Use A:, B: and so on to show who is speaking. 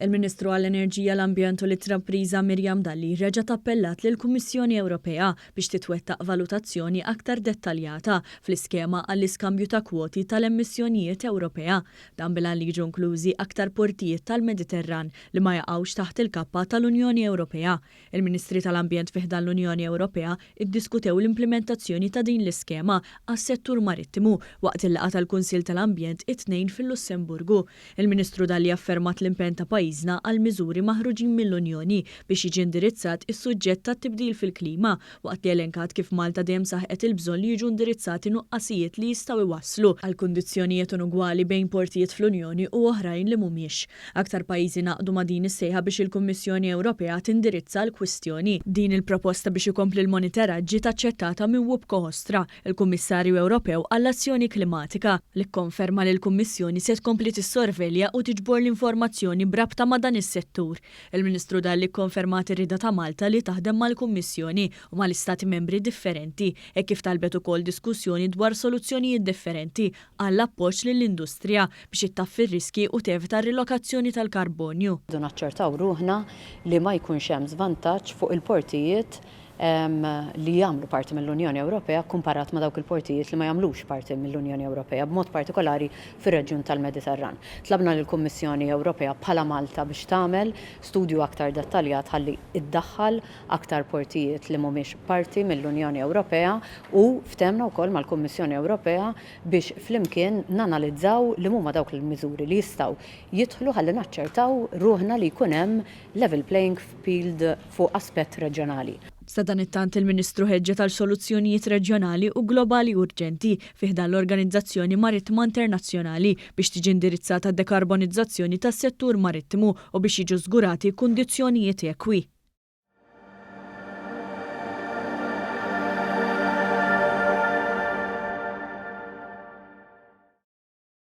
A: Il-Ministru għall-Enerġija, l-Ambjent u l-Intrapriża Miriam Dalli reġgħet appellat lill-Kummissjoni Ewropea biex titwettaq valutazzjoni aktar dettaljata fl-iskema għall-iskambju ta' kwoti tal-emissjonijiet Ewropea. Dan bil-għan li jiġu inklużi aktar portijiet tal-Mediterran li ma jaqgħux taħt il-kappa tal-Unjoni Ewropea. Il-Ministri tal-Ambjent fi ħdan l-Unjoni Ewropea iddiskutew l-implementazzjoni ta' din l-iskema għas-settur marittimu waqt il-laqgħa tal-Kunsill tal-Ambjent it-Tnejn fil-Lussemburgu. Il-Ministru Dalli affermat l-impenn ta' pajjiżna għal miżuri maħruġin mill-Unjoni biex jiġi indirizzat is-suġġett tat-tibdil fil-klima waqt li elenkat kif Malta dejjem saħqet il-bżonn li jiġu indirizzati nuqqasijiet li jistgħu jwasslu għal kundizzjonijiet inugwali bejn portijiet fl-Unjoni u oħrajn li mhumiex. Aktar pajjiżi ngħaqdu ma' din is-sejħa biex il-Kummissjoni Ewropea tindirizza l-kwistjoni. Din il-proposta biex ikompli l-monitoraġġ ġiet aċċettata minn Wopke Hoekstra, il-Kummissarju Ewropew għall-Azzjoni Klimatika, li kkonferma li l-Kummissjoni se tkompli tissorvelja u tiġbor l-informazzjoni b'rabta ma' dan is-settur. Il-Ministru Dalli kkonfermat ir-rieda ta' Malta li taħdem mal-Kummissjoni u mal-Istati Membri differenti hekk kif talbet ukoll diskussjoni dwar soluzzjonijiet differenti għall-appoġġ lill-industrija biex ittaffi r-riskji u tevita r-rilokazzjoni tal-karbonju.
B: Irridu naċċertaw ruħna li ma jkunx hemm żvantaġġ fuq il-portijiet li jagħmlu parti mill-Unjoni Ewropea kkumparat ma' dawk il-portijiet li ma jagħmlux parti mill-Unjoni Ewropea, b'mod partikolari fir-reġjun tal-Mediterran. Tlabna lill-Kummissjoni Ewropea bħala Malta biex tagħmel studju aktar dettaljat ħalli iddaħħal aktar portijiet li mhumiex parti mill-Unjoni Ewropea u ftehmna wkoll mal-Kummissjoni Ewropea biex flimkien nanalizzaw li huma dawk il-miżuri li jistgħu jidħlu ħalli naċċertaw ruħna li jkun hemm level playing field fuq aspett reġjonali.
A: Sadanittant, il-Ministru ħeġġet għal soluzzjonijiet reġjonali u globali urġenti fi ħdan l-Organizzazzjoni Marittima Internazzjonali biex tiġi indirizzata dekarbonizzazzjoni tas-settur marittimu u biex jiġu żgurati kundizzjonijiet ekwi.